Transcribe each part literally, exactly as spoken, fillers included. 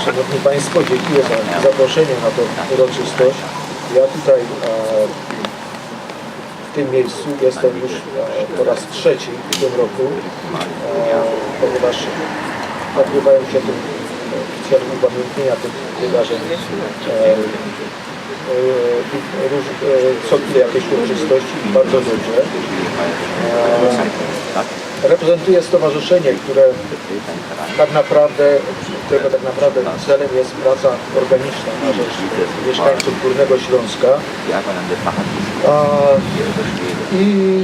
Szanowni Państwo, dziękuję za zaproszenie na tę uroczystość. Ja tutaj e, w tym miejscu jestem już e, po raz trzeci w tym roku, e, ponieważ odbywają się tu w celu upamiętnienia tych wydarzeń e, e, róż- e, co chwilę jakieś uroczystości i bardzo dobrze. E, reprezentuję stowarzyszenie, które tak naprawdę, którego tak naprawdę celem jest praca organiczna na rzecz mieszkańców Górnego Śląska. A, I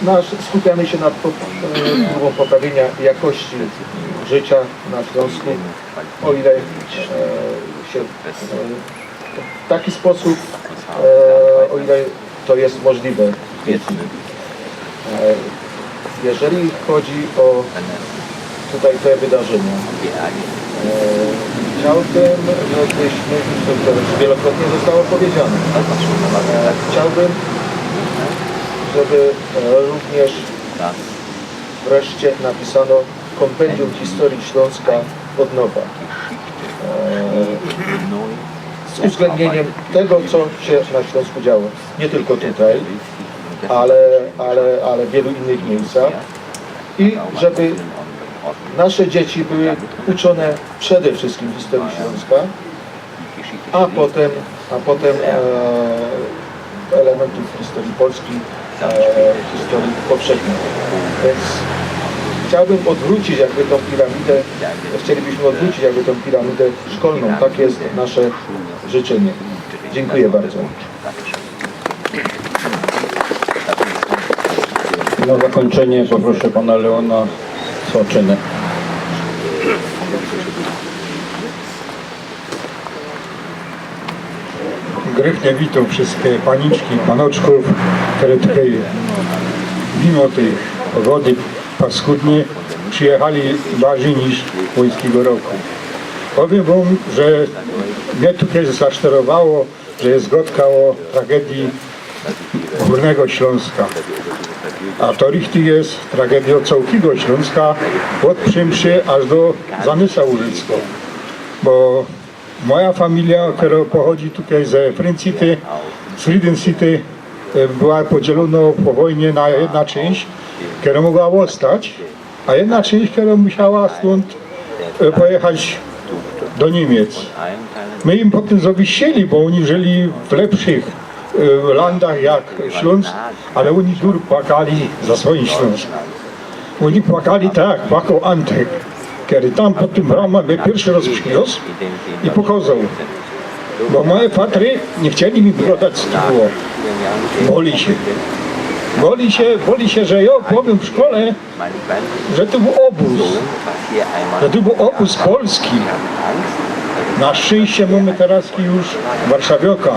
nasz, skupiamy się nad po- e, próbą poprawienia jakości życia na Śląsku, o ile e, się e, w taki sposób, e, o ile to jest możliwe w tej chwili. E, Jeżeli chodzi o tutaj te wydarzenia, e, chciałbym, żebyśmy, to już wielokrotnie zostało powiedziane, e, chciałbym, żeby e, również wreszcie napisano kompendium historii Śląska od nowa. E, z uwzględnieniem tego, co się na Śląsku działo. Nie tylko tutaj, ale, ale, ale w wielu innych miejscach. I żeby nasze dzieci były uczone przede wszystkim historii Śląska, a potem, a potem e, elementów historii Polski, e, historii powszechnej. Więc chciałbym odwrócić jakby tą piramidę, chcielibyśmy odwrócić jakby tą piramidę szkolną. Tak jest nasze życzenie. Dziękuję bardzo. Na zakończenie poproszę pana Leona Słaczynę. Gryfnie witōm wszystkie paniczki, panoczków, które tutaj mimo tej pogody paskudnie przyjechali bardziej niż łuńskigo roku. Powiym wōm, że mie tutaj zaszterowało, że je godka ô tragedii Gōrnego Ślōnska. A to richtig je tragediōm cołkigo Ślōnska, ôd Przemszy aż do Zamysa Łużyckigo. Bo moja familijo, kerŏ pochodzi tukej ze Fryncity, z Fridyn City, e, była podzielōno po wojnie na jedna czynść, kerŏ mogła ôstać, a jedna czynść, kerŏ musiała stōnd e, pojechać do Niymiec. My im potym zawisili, bo ôni żyli w lepszych e, landach jak Ślōnsk, ale ôni dur płakali za swojim Ślōnskym. Ôni płakali tak, jak płakoł Antek, kery tam pod tym bramōm mie piyrszy rŏz prziwiōz i pokŏzoł. Bo moje fatry niy chcieli mi gŏdać, co to było. Boli sie. Boli sie, boli sie, że jŏ powiym w szkole, że to bōł ôbōz. Że to bōł ôbōz polski. Na szczyńście mōmy teroz już warszawioka,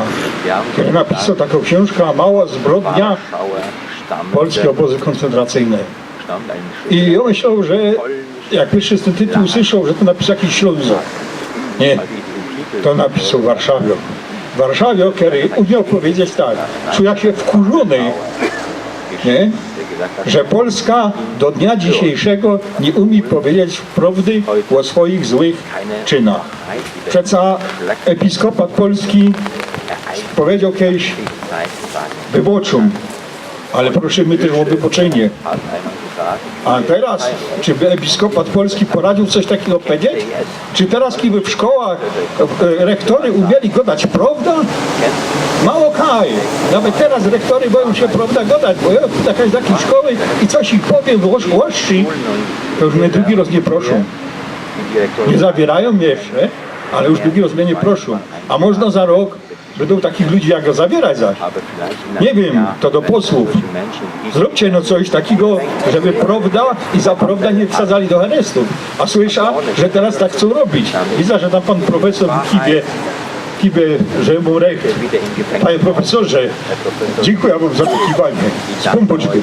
kery napisoł takõ ksiōnżkã Mała zbrodnia. Polskie ôbŏzy kōncentracyjne. I jŏ myśloł, że jak piyrszy tyn tytuł usłyszoł, że to napisoł jakiś Ślōnzok. Niy, to napisoł warszawiok. Warszawiok, kery umioł powiedzieć tak, czuja sie wkurzōny, niy? Że Polska do dnia dzisiejszego niy umiy powiedzieć prŏwdy ô swoich złych czynach. Przeca episkopat polski powiedzioł kejś: „Wybŏczōm, ale prosimy tyż ô wybŏczynie”. A teroz, czy by episkopat polski poradziōł coś takigo powiedzieć? Czy teroz, kedy w szkołach e, rektory umieli gŏdać prŏwdã? Mało kaj. Nawet teroz rektory bojōm sie prŏwdã gŏdać, bo jŏ jakaś takiej szkoły i coś im powiym ô, ô szczyńściu, to już mie drugi rŏz niy proszōm. Niy zawiyrajōm mie jeszcze, ale już drugi rŏz mie niy proszōm. A możno za rok bydōm takich ludzi jak jŏ zawierać zaś. Niy wiym, to do posłōw. Zrōbcie no coś takigo, żeby prŏwda i za prŏwdã niy wsadzali do aresztu. A słysza, że teroz tak chcōm robić. Widza, że tam pōn profesōr kiwie, kiwie, że mōm recht. Panie profesorze, dziynkuja wōm za to kiwanie. Z pōnbōczkym.